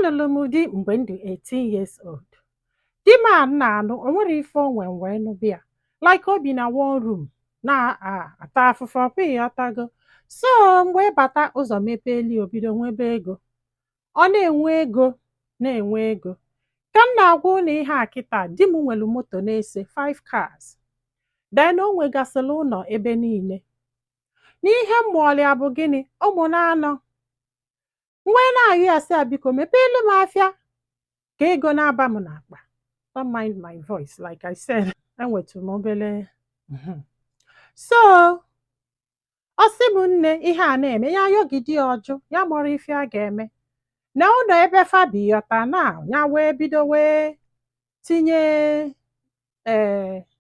Anụlụ m di mgbe m dị 18 years old. Di m a m na-anụ, o nwere ife o nwe m wee nụbụ ya. Like o bi na one room na-ata afụfụ, ọkwa ịghọtago? So mgbe bata ụzọ mepeeli, o bido nwebe ego. Ọ na-enwe ego, na-enwe ego. Ka m na-agwa unu ihe a kịta, di m nwere moto na-ese five cars. Then o nwegasịrị ụlọ ebe niile. N'ihe m mụọrọ ya bụ gịnị? Ụmụ na-anọ. M wee na-ayọ ya sị ya, biko mepeelu m afịa ka ego na-aba m n'akpa. Don't mind my voice, like I said, enwetụ m obere. So ọ sị m, nne, ihe a na-eme ya, ayọgide ya, ọjụ ya mụrụ ife a ga-eme na ụlọ ebe fa bi, ghọta na ya wee bido wee tinye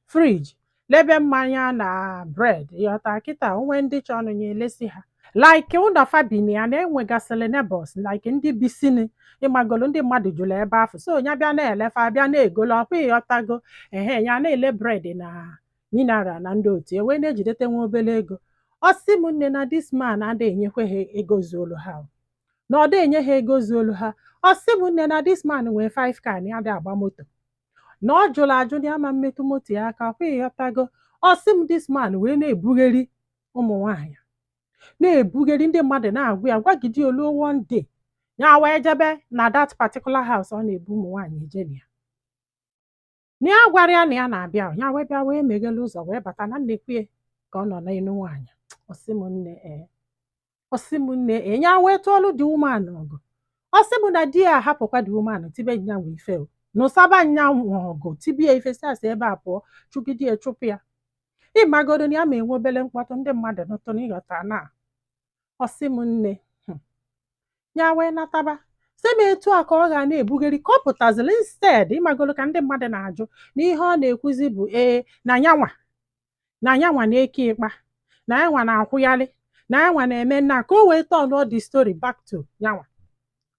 fridge, lebe mmanya na bread, ghọta? Kịta onwe ndị chọrọ ya elesi ha, like ụlọ fa bi na ya na-enwegasịrị neighbors, like ndị bisini, ịmagolo, ndị mmadụ jụrụ ebe ahụ. So ya bịa na-elefa, bịa na-egolo, ọkwa ịghọtago? Ehe, ya na-ele bread na mineral na ndị otu e wee na-ejidete nwa obere ego. Ọ sị m, nne, na this man adịghị enyekwe ha ego zuolu ha o. Na ọ dị enye ha ego zuolu ha. Ọ sị m, nne, na this man nwee five car, na ya dị agba moto, na ọ jụrụ ajụ na ya ma mmetụ moto ya aka, ọkwa ịghọtago? Ọ sị m, this man wee na-ebugheri ụmụ nwaanyị, na-ebugheri ndị mmadụ, na-agwa ya gwagide oluo. One day ya wee jebe na that particular house ọ na-ebu ụmụ nwaanyị eje na ya, na ya gwara ya na ya na-abịa. Ya wee bịa, wee meghele ụzọ wee bata na nnekwu ka ọ nọ n'elu nwaanyị. Ọ sị m, nne, ee, ọ sị m, nne, ee, ya wee tụọlụ the woman ọgụ. Ọ sị m na di ya ahapụkwa the woman, tibe nyanwụ ife o nụsaba nyanwụ ọgụ, tibie ife, si asị ebe a pụọ, chụgide ya, chụpụ ya. Ịmagodo na ya ma enwe obere mkpọtụ, ndị mmadụ nụtụ na ịghọta na. Ọ sị m, nne, ya wee nataba, sị m etu a ka ọ ga na-ebugheri ka ọ pụtaziri. Instead, ịmagolo ka ndị mmadụ na-ajụ na ihe ọ na-ekwuzi bụ ee, na nyanwa, na nyanwa na-eke ịkpa, na yanwa na-akwụghalị, na yanwa na-eme nna, ka o wee turn the story back to nyanwa.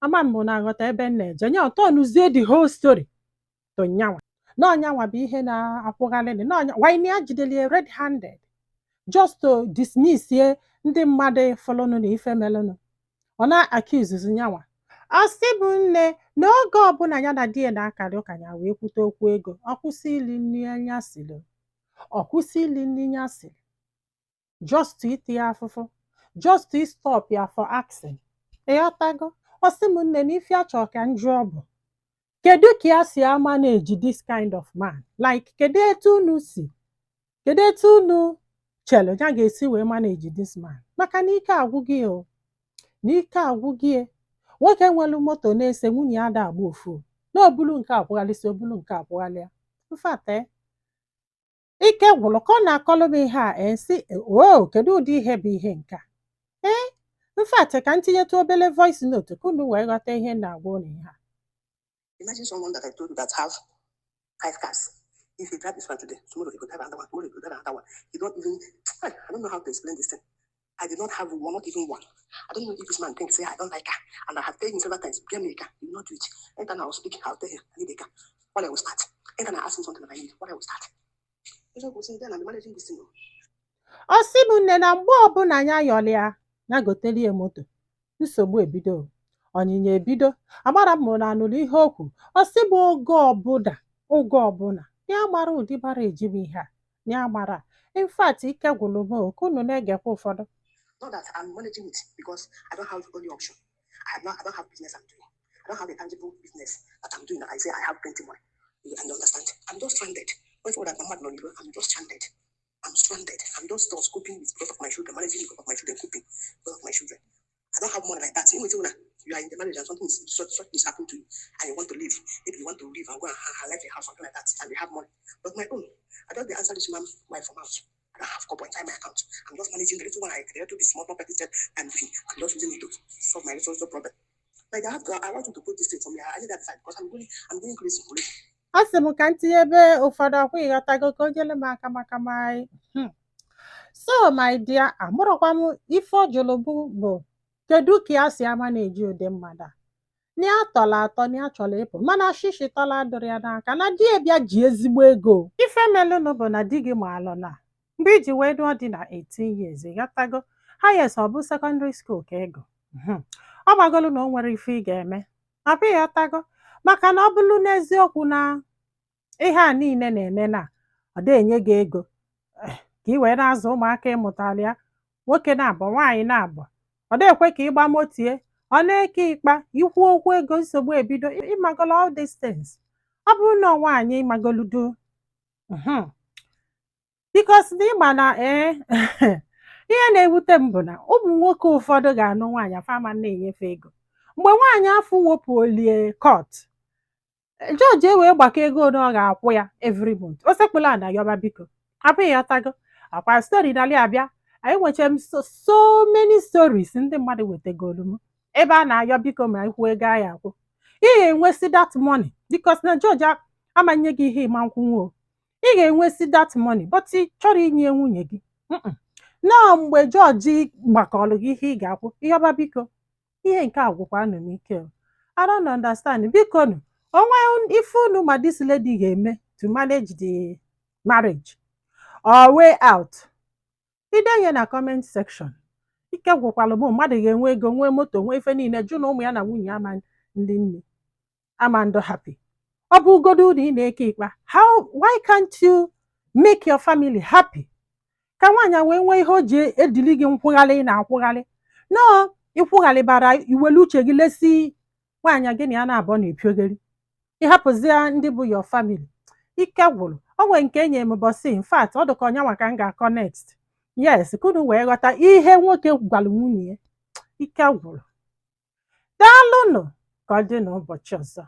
Ama m na aghọta ebe m na-eje. Nya ọ turnụzie the whole story to nyanwa, na ọnyanwa bụ ihe na-akwụghalị, na ọnya why na ya jidelie red handed, just to dismiss ye ndị mmadụ fọlụnụ na ife melụnụ. Ọ na-accuse nyanwa. Ọ sị bụ nne, na oge ọbụla ya na di ya na-akarị ụka, ya wee kwute okwu ego, ọ kwụsị ili nri anya siri, ọ kwụsị ili nri ya siri, just to iti ya afụfụ, just to stop ya for asking, ịghọtago? Ọ sị m, nne, na ife a chọrọ ka m jụọ bụ, kedu ka ya si ama na-eji this kind of man? Like, kedu etu unu si, kedu etu unu chere ya ga-esi wee manage this man? Maka na ike agwụghị o, na ike agwụghị. Nwoke nwere moto na-ese, nwunye ya ada agba ofu na obulu nke akwụghalịsị, obulu nke akwụghalịa. In fact, ike gwụrụ ka ọ na-akọlụ m ihe a. Esi o, kedu ụdị ihe bụ ihe nke a? Ee, in fact, ka m tinyetụ obele voice note ka unu wee ghọta ihe m na-agwa unu ihe a. Imagine someone that I told you that have five cars. If he drive this one today, tomorrow he could drive another one, tomorrow he could drive another one. He don't even, I don't know how to explain this thing. I did not have one, not even one. I don't know if this man thinks, say, I don't like car. And I have told him several times, get me a car. He will not do it. Anytime I will speak, I'll tell him, I need a car. What I will start. Anytime I ask him something that I need, what I will start. He's not going, then I'm managing this thing. Ọ sị m, nne, na mgbe ọbụla ya yọrọ ya ya gotere ya moto, nsogbu ebido, ọnyịnya ebido. Agbara m na anụrụ ihe okwu. Ọ sị m, oge ọbụla, oge ọbụla ya gbara ụdị gbara ejibu ihe a ya gbara. In fact, ike gwụrụ m o, ka unu na-egekwa ụfọdụ. Not that I'm managing it because I don't have only option. I have not, I don't have business I'm doing. I don't have a tangible business that I'm doing that I say I have plenty money. You understand? I'm just stranded. Going forward, I'm mad, I'm just stranded. I'm stranded. I'm just coping with because of my children, managing because of my children, coping because of my children. I don't have money like that. You know, you are in the marriage and something is, such is happened to you and you want to leave. Maybe you want to leave and go and left a house, something like that, and you have money. But my own, I just dey answer this man wife for mouth. I don't have kobo inside my account. I'm just managing the little one I, the little bit small property that I'm doing. I'm just using it to solve my little, little problem. Like I have to, I want you to put this thing for me. I need that side because I'm going crazy already. Ọ sị m ka m tinye ebe ụfọdụ, ọkwa ịghọtago, ka o jele m aka maka my so my dear, amụrụkwa m ife ọ jụrụ bụ kedu ka ya si ama na-eji ụdị mmadụ a, na ya tọrọ atọ, na ya chọrọ ịpụ, mana shishi tọrọ adụrụ ya n'aka na di ya bịa ji ezigbo ego. Ife melụnụ bụ na di gị maalụ na mgbe iji wee nụọ di na 18 years, ịghọtago, highest ọ bụ secondary school ka ego. Ọ gbagolu na o nwere ife ị ga-eme. Ọbụ ịghọtago? Maka na ọ bụrụ n'eziokwu na ihe a niile na-eme na ọ dị enye gị ego ka ị wee na-azụ ụmụaka ịmụtara ya, nwoke na-abụ, nwaanyị na-abụ, ọ dịghị ka ịgba motie, ọ na-eke ịkpa ikwu okwu ego, nsogbu ebido. Ịmagolo all these things. Ọ bụrụ na nwaanyị ịmagoludu, because na ịma na ee, ihe na-ewute m bụ na ụmụ nwoke ụfọdụ ga-anụ nwaanyị afa ama na-enyefe ego. Mgbe nwaanyị afọ wepụ olie court jọji e wee gbakọ ego na ọ ga-akwụ ya every month, o sekpụla na yọba biko. Abụghị ya tago akwa story nalị abịa. Anyị nwecha m so many stories ndị mmadụ wetegolu m ebe a na-ayọ biko ma ikwu ego anyị akwụ. Ị ga-enwesi that money because na jọji amanye gị ihe ịma nkwụnwu o. Ị ga-enwesi that money, but ị chọrọ inye nwunye gị. Nọọ mgbe jọji gbakọrọ gị ihe ị ga-akwụ, ịyọba biko. Ihe nke a gwụkwa nụ m ike o. I don't understand. Biko nụ, onwe ife unu ma this lady ga-eme to manage the marriage or way out, idenye na comment section. Ike gwụkwalụ m. Mmadụ ga-enwe ego, nwee moto, nwee ife niile, jụ na ụmụ ya na nwunye ama ndị nne ama ndụ happy. Ọ bụ ugodu na ị na-eke ikpa, how, why can't you make your family happy, ka nwaanyị wee nwee ihe o ji edili gị nkwụgharị ị na-akwụgharị? Nọọ ịkwụgharịbara iwelu uche gị lesi nwaanyị gị na ya na-abọ na epiogeri, ịhapụzie ndị bụ your family. Ike gwụrụ. O nwere nke enye m bọsị, in fact, ọ dịka ọnyanwa ka m ga-akọ next. Yes, ka unu wee ghọta ihe nwoke gwara nwunye ya. Ike gwụrụ. Daalụnụ, ka ọ dị n'ụbọchị ọzọ.